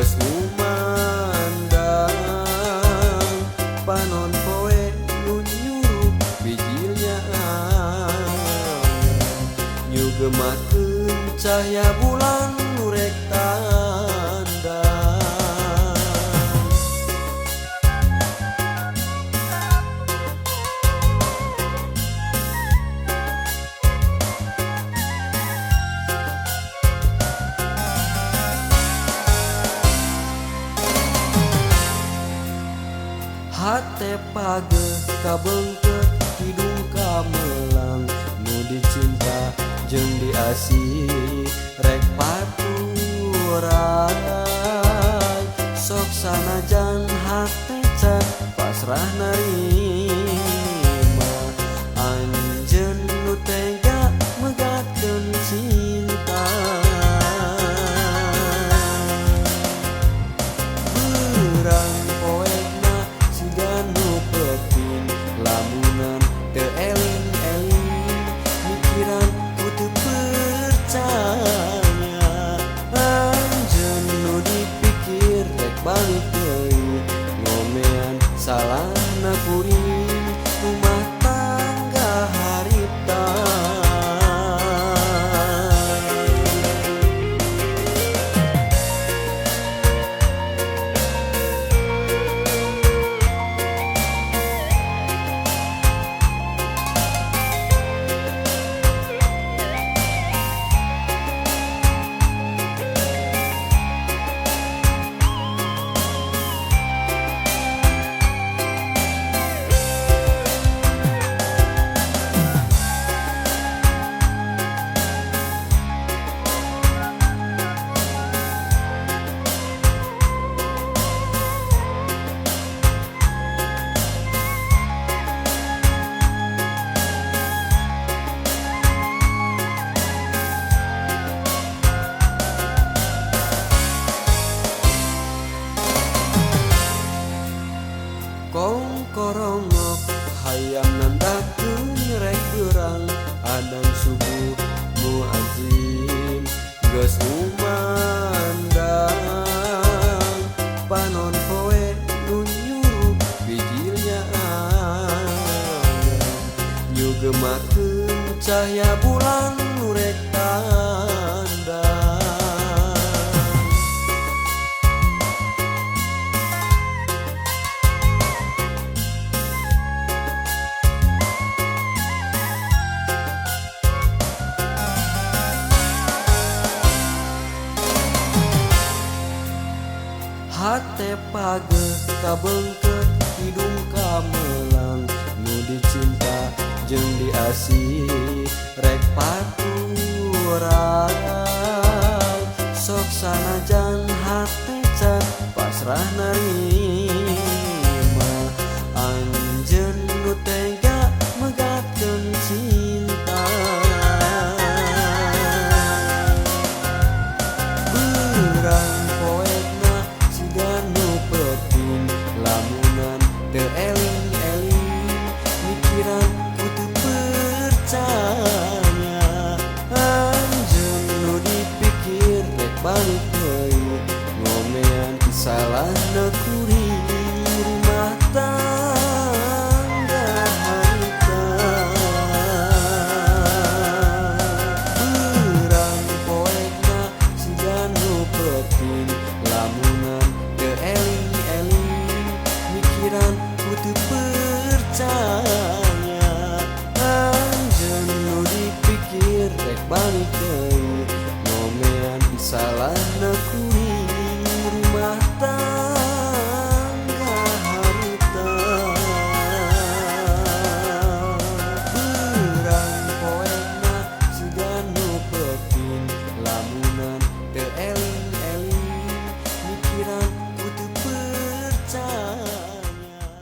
geus umandang panon poe nu nyurup bijilnya nyugemakeun cahya bulan nu rek tandang. Hate pageh kabengket hidung kamelang nu dicinta jeung diasih rek paturan sok sanajan hate can pasrah narima anjeun nu tega megatkeun cinta. Beurang poekna siga nu peuting lamunan teu eling-eling mikiran ku teu percaya anjeun nu dipikir rek balik deui ngomean salahna kuring rumah tangga harita. Kongkorongok hayam nandakeun rek beurang adan subuh muazin geus umandang panon poe nu nyurup bijilnya nyugemakeun cahya bulan nu rek tandang. Hate pageh kabengket hidung kamelang nu dicinta jeung diasih rek paturan sok sanajan hate can pasrah narima anjeun nu tega megatkeun cinta. Beurang poekna siga nu peuting lamunan teu eling-eling mikiran ku teu percaya anjeun nu dipikir rek balik deui ngomean salahna kuring.